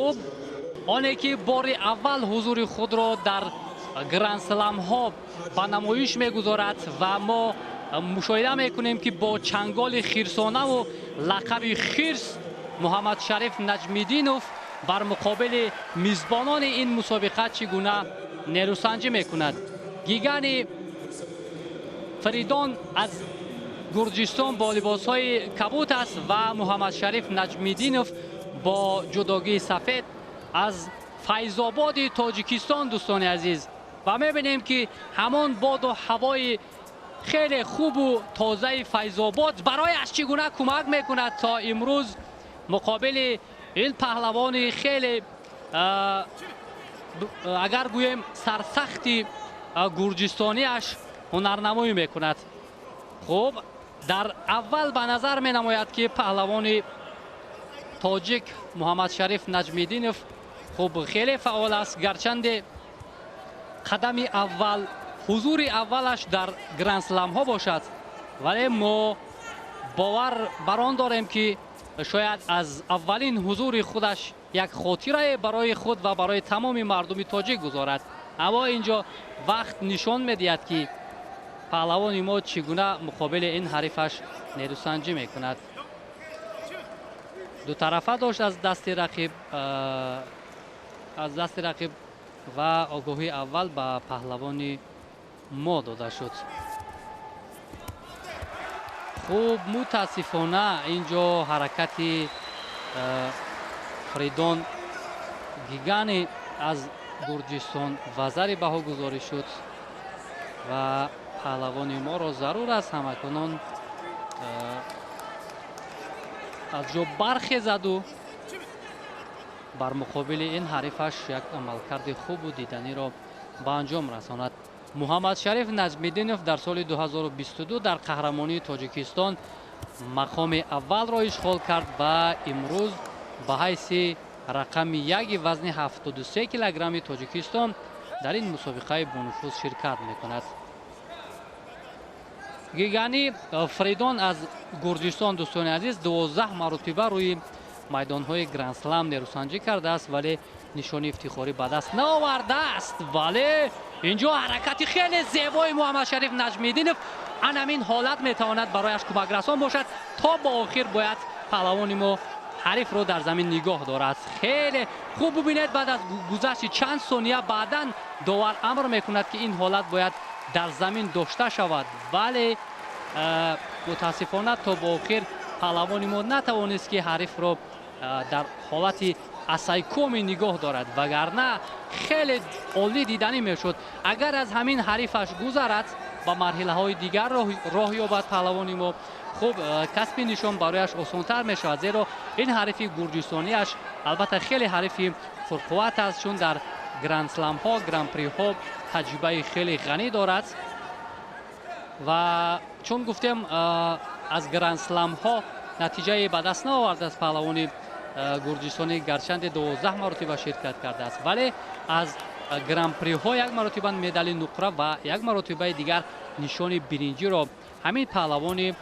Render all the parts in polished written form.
Хуб, оне ки бори аввал ҳузури худро дар грандсламҳо ба намоиш мегузорад ва мо мушоҳида мекунем, ки бо чанголи хирсонаву лақаби хирс Муҳаммадшариф Наҷмиддинов бар муқобили мизбонони ин мусобиқа чӣ гуна нерӯсанҷӣ мекунад. Гигани Фаридон аз Гурҷистон бо либосҳои кабут аст ва Муҳаммадшариф Наҷмиддинов бо ҷудогии сафед аз Файзободи Тоҷикистон. Дӯстони азиз, ва мебинем, ки ҳамон боду ҳавои хеле хубу тозаи Файзобод барояш чӣ гуна кӯмак мекунад, то имрӯз муқобили ин паҳлавони хеле, агар гӯем, сарсахти гурҷистониаш ҳунарнамоӣ мекунад. Хуб, дар аввал ба назар менамояд, ки паҳлавони тоҷик Муҳаммадшариф Наҷмиддинов хуб, хеле фаъол аст, гарчанде қадами аввал, ҳузури аввалаш дар грандсламҳо бошад, вале мо бовар бар он дорем, ки шояд аз аввалин ҳузури худаш як хотирае барои худ ва барои тамоми мардуми тоҷик гузорад. Аммо инҷо вақт нишон медиҳад, ки паҳлавони мо чӣ гуна муқобили ин ҳарифаш нерӯсанҷӣ мекунад. Дутарафа дошт аз дасти рақиб ва огоҳии аввал ба паҳлавони мо дода шуд. Хуб, мутаассифона, инҷо ҳаракати Фаридон Гигани аз Гурҷистон вазари баҳогузорӣ шуд ва паҳлавони моро зарур аст ҳамакунон аз ҷо бархезаду бар муқобили ин ҳарифаш як амалкарди хубу диданиро ба анҷом расонад. Муҳаммадшариф Наҷмиддинов дар соли 2022 дар қаҳрамонии Тоҷикистон мақоми аввалро ишғол кард ва имрӯз ба ҳайси рақами яки вазни 73 килограмми Тоҷикистон дар ин мусобиқаи бонуфуз ширкат мекунад. Гигани Фаридон аз Гурҷистон, дӯстони азиз, 12 маротиба рӯи майдонҳои грандслам нерӯсанҷӣ кардааст, вале нишони ифтихорӣ ба даст наовардааст. Вале инҷо ҳаракати хеле зебои Муҳаммадшариф Наҷмиддинов, анамин ҳолат метавонад барояш кӯмакрасон бошад. То ба охир бояд паҳлавони мо ҳарифро дар замин нигоҳ дорад. Хеле хуб, бубинед, баъд аз гузашти чанд сония баъдан довар амр мекунад, ки ин ҳолат бояд дар замин дошта шавад, вале мутаассифона, то ба охир паҳлавони мо натавонист, ки ҳарифро дар ҳолати осайкоми нигоҳ дорад, вагарна хеле олӣ диданӣ мешуд, агар аз ҳамин ҳарифаш гузарад, ба марҳилаҳои дигар роҳ ёбад паҳлавони мо. Хуб, касби нишон барояш осонтар мешавад, зеро ин ҳарифи гурҷистониаш албатта хеле ҳарифи пурқувват аст, чун дар грандсламҳо, гран-приҳо таҷрибаи хеле ғанӣ дорад. Ва чун гуфтем, аз грандсламҳо натиҷае ба даст наовардааст паҳлавони гурҷистонӣ, гарчанде 12 маротиба ширкат кардааст, вале аз гран-приҳо як маротиба медали нуқра ва як маротибаи дигар нишони биринҷиро ҳамин паҳлавони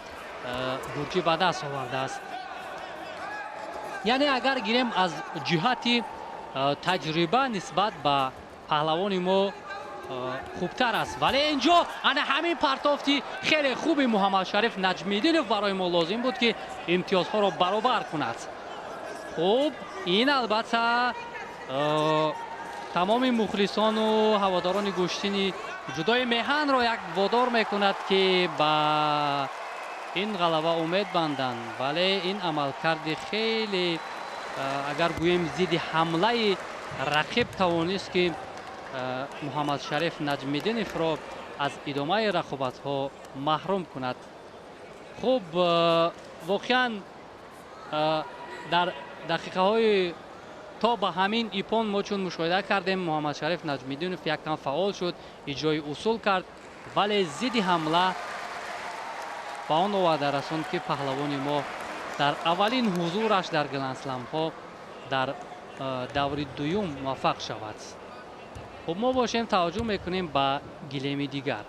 гурҷӣ ба даст овардааст. Яъне агар гирем, аз ҷиҳати таҷриба нисбат ба паҳлавони мо хубтар аст. Вале инҷо ана ҳамин партофти хеле хуби Муҳаммадшариф Наҷмиддинов барои мо лозим буд, ки имтиёзҳоро баробар кунад. Хуб, ин албатта тамоми мухлисону ҳаводорони гӯштини ҷудои меҳанро як водор мекунад, ки ба ин ғалаба умед банданд. Вале ин амалкарди хеле, агар гӯем, зидди ҳамлаи рақиб тавонист, ки Муҳаммадшариф Наҷмиддиновро аз идомаи рақобатҳо маҳрум кунад. Хуб, воқеан, дар дақиқаҳои то ба ҳамин иппон мо чун мушоҳида кардем, Муҳаммадшариф Наҷмиддинов яккам фаъол шуд, иҷрои усул кард, вале зидди ҳамла ба он оварда расонд, ки паҳлавони мо дар аввалин ҳузураш дар грандсламҳо дар даври дуюм муваффақ шавад. Хуб, мо бошем, таваҷҷӯҳ мекунем ба гилеми дигар.